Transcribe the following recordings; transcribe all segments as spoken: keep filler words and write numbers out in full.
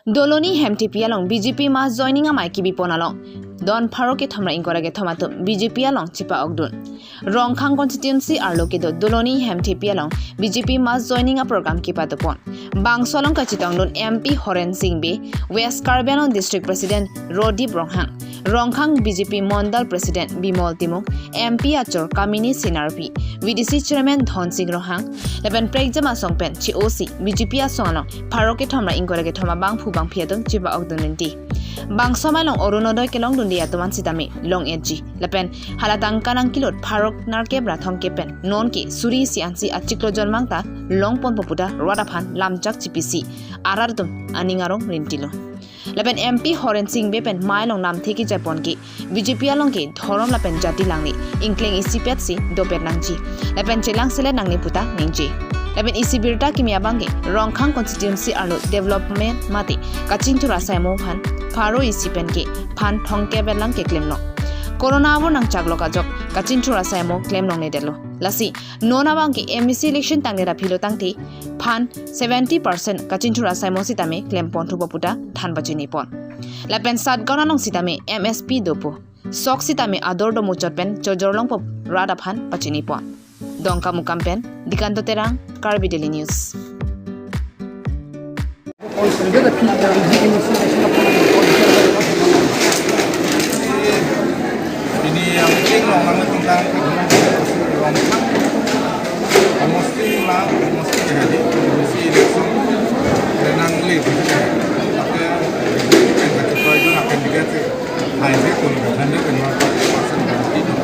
Doloni Hemthepi along B J P mass joining amei kebipon along don pharo kethom ra ingkoi ra kethom atum B J P along chepa-okdun. Rongkhang constituency arlo kedo Doloni Hemthepi along B J P mass joining a program kepadopon. Bangso along kachetongdun M P Horen Sing Bey, West Karbi Anglong District President Rodip Ronghang, Rongkhang B J P Mondal President Bimol Timung, M P achor Kamini Sinarpi, V D C Chairman Dhon Sing Ronghang, lapen prekjam asong pen che-osi B J P asong along pharo kethom ra ingkoi ra kethom abangphu bangphi atum chepa-okdun rinti. Bangso amei along Orunodoi kelongdunde atum an sitame long-etji. Lapen hala tangka nangkelut pharo nerkep ra thomkep pen nonke suri isi ansi achiklo jon mangta longponpo puta rat aphan lamchak chipisi arat atum aning arong rintilo. Lapen M P Horen Sing Bey pen amei along lamthe kejapon ke B J P along ke dhorom lapen jati langle ingkleng isipet si dopet nangji lapen chelangselet nangne puta ningje. Lapen isi birta kimi abang ke Rongkhang constituency arlo development mate kachinthur asai amo aphan pharo isi pen ke phan thomkep lang keklemlo. Corona abor nangchaklok ajok kachinthur asai amo klemlongledetlo. Lasi non abang ke M A C election tangne ra philo tangte phan seventy percent kachinthur asai amo sitame klempon thupo puta than pachinipon. Lapen Satgaon along sitame M S P dopo. Sok sitame ador do muchot pen chojor longpo rat aphan pachinipon. Dongkamukam pen Dikanto Terang, Karbi Daily News. Ini yang penting orang itu tentang orang mesti lah, mesti jadi, mesti election, renang lip, tapi yang kata itu akan diganti. Hai se kun hundred and one percent guarantee dong.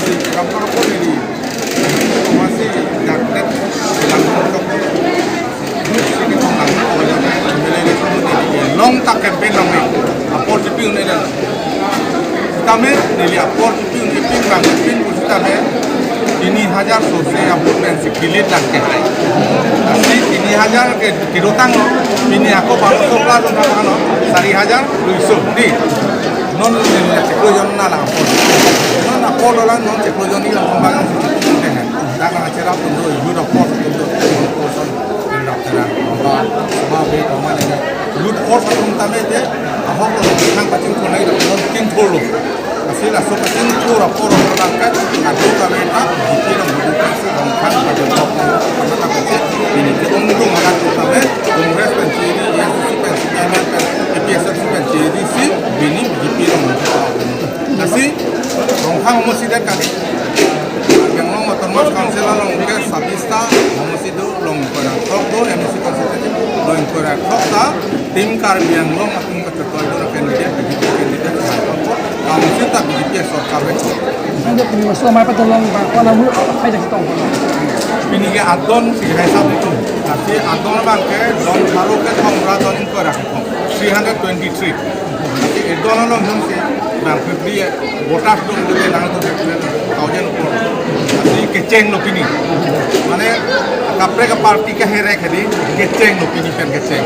Si kampar ko ni, masih dak dak bilang ko. Si ni kong lang ko ya, M L A election ni long tak campaign long ni. Apor G P ni le. Sitame neli apor G P ni pin bang pin ko sitame tini hajar sose ya vote pen si kilit dak ke hai. Si tini hajar ke kidotang lo, pini ako baru sopla dong ano, sari hajar duiso di. Non neli chiklo jon na lang apor. Non apor lo lang non chiklo jon ni lang pembangun si chiklo jon deh. Dak na acara pun do, youth apor pun do, pun do, pun do. Dak tera, ba, ba be pemana ni. Youth apor sa tum tame je, ahok lo, thang pachingthur nai, non kingthur lo. Hasil aso kachinthur apor lo, dak ke, adu tame ta, jiti na budu kasi, bang thang pachingthur, karena tak kasi, ini ke undung anak tu tame, Congress pen C D, A S D C pen, C P I M pen, A P S D C pen, C D C, bini B J P lo. Lasi, Rongkhang homosi det kali. Yang long Autonomous Council along ke sabista homosi do, long koira throk do, M A C constituency long koira throk ta, Team Karbi Anglong atum kachetoi do candidate, B J P candidate, sai pangko, council ta B J P sorkar be. Ando pini maso amei patolong ba, kona mu, hai jadi tong. Pini ke adon si hai sab itu. Lasi adon abang ke, don pharo kethom ra don ingkoi ra kethom. Three hundred twenty-three. Lasi adon along hum si, bang fifty voters dong tu nang tu thousand apor. Lasi kecheng lo pini. Mane kaprek aparty ke herek hedi kecheng lo pini pen kecheng.